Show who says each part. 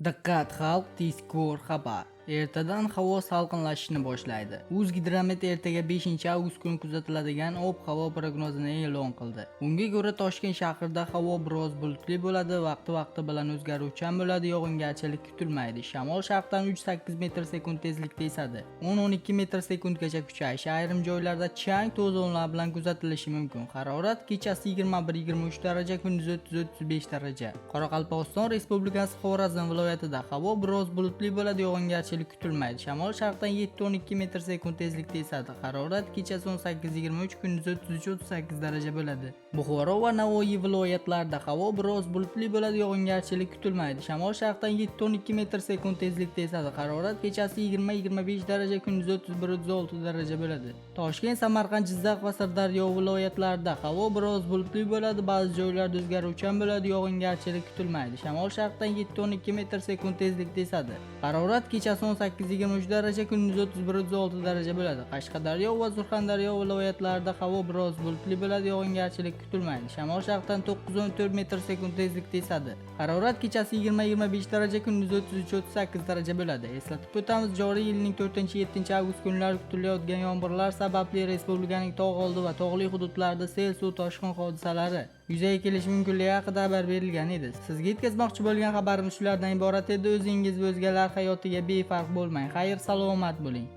Speaker 1: Diqqat xalq, tezkor xabar. Ertadan havo salqinlashishni boshlaydi. O'zgidromet ertaga 5-avgust kuni kuzatiladigan ob-havo prognozini e'lon qildi. Unga ko'ra, Toshkent shahrida havo biroz bulutli bo'ladi, vaqti-vaqti bilan o'zgaruvchan bo'ladi, yog'ingarchilik kutilmaydi. Shamol sharqdan 3-8 metr sekund tezlikda esadi. 10-12 metr sekundgacha kuchayishi, ayrim joylarda chang to'zonlar bilan kuzatilishi mumkin. Harorat kechasi 21-23 daraja, kunduzi 30-35 daraja. Qoraqalpog'iston Respublikasi Xorazm viloyatida havo biroz bulutli bo'ladi, yog'ingarchilik kutilmaydi. Shamol sharqdan 7-12 metr sekund tezlikda esadi. Harorat kechasi 18-23, kunduzi 33-38 daraja bo'ladi. Buxoro va Navoiy viloyatlarida havo biroz bulutli bo'ladi, yog'ingarchilik kutilmaydi. Shamol sharqdan 7-12 metr sekund tezlikda esadi. Harorat kechasi 20-25 daraja, kunduzi 31-36 daraja bo'ladi. Toshkent, Samarqand, Jizzax va Sirdaryo viloyatlarida havo biroz bulutli bo'ladi, ba'zi joylarda o'zgaruvchan bo'ladi, yog'ingarchilik kutilmaydi. Shamol sharqdan 7-12 metr sekund tezlikda esadi. Harorat kechasi 18-23 daraja, kunduzi 31-36 daraja bo'ladi. Qashqadaryo va Surxondaryo viloyatlarida havo biroz bulutli bo'ladi, yog'ingarchilik kutilmaydi. Shamol sharqdan 9-14 metr sekund tezlikda esadi. Harorat kechasi 20-25 daraja, kunduzi 33-38 daraja bo'ladi. Eslatib o'tamiz, joriy yilning 4-7 avgust kunlari kutilayotgan yomg'irlar sababli respublikaning tog' oldi va tog'li hududlarida sel suv toshqin hodisalari yuzaga kelishi mumkinligi haqida xabar berilgan edi. Sizga yetkazmoqchi bo'lgan xabarimiz shulardan iborat edi. O'zingiz va o'zgalar hayotiga befarq bo'lmang. Xayr, salomat bo'ling.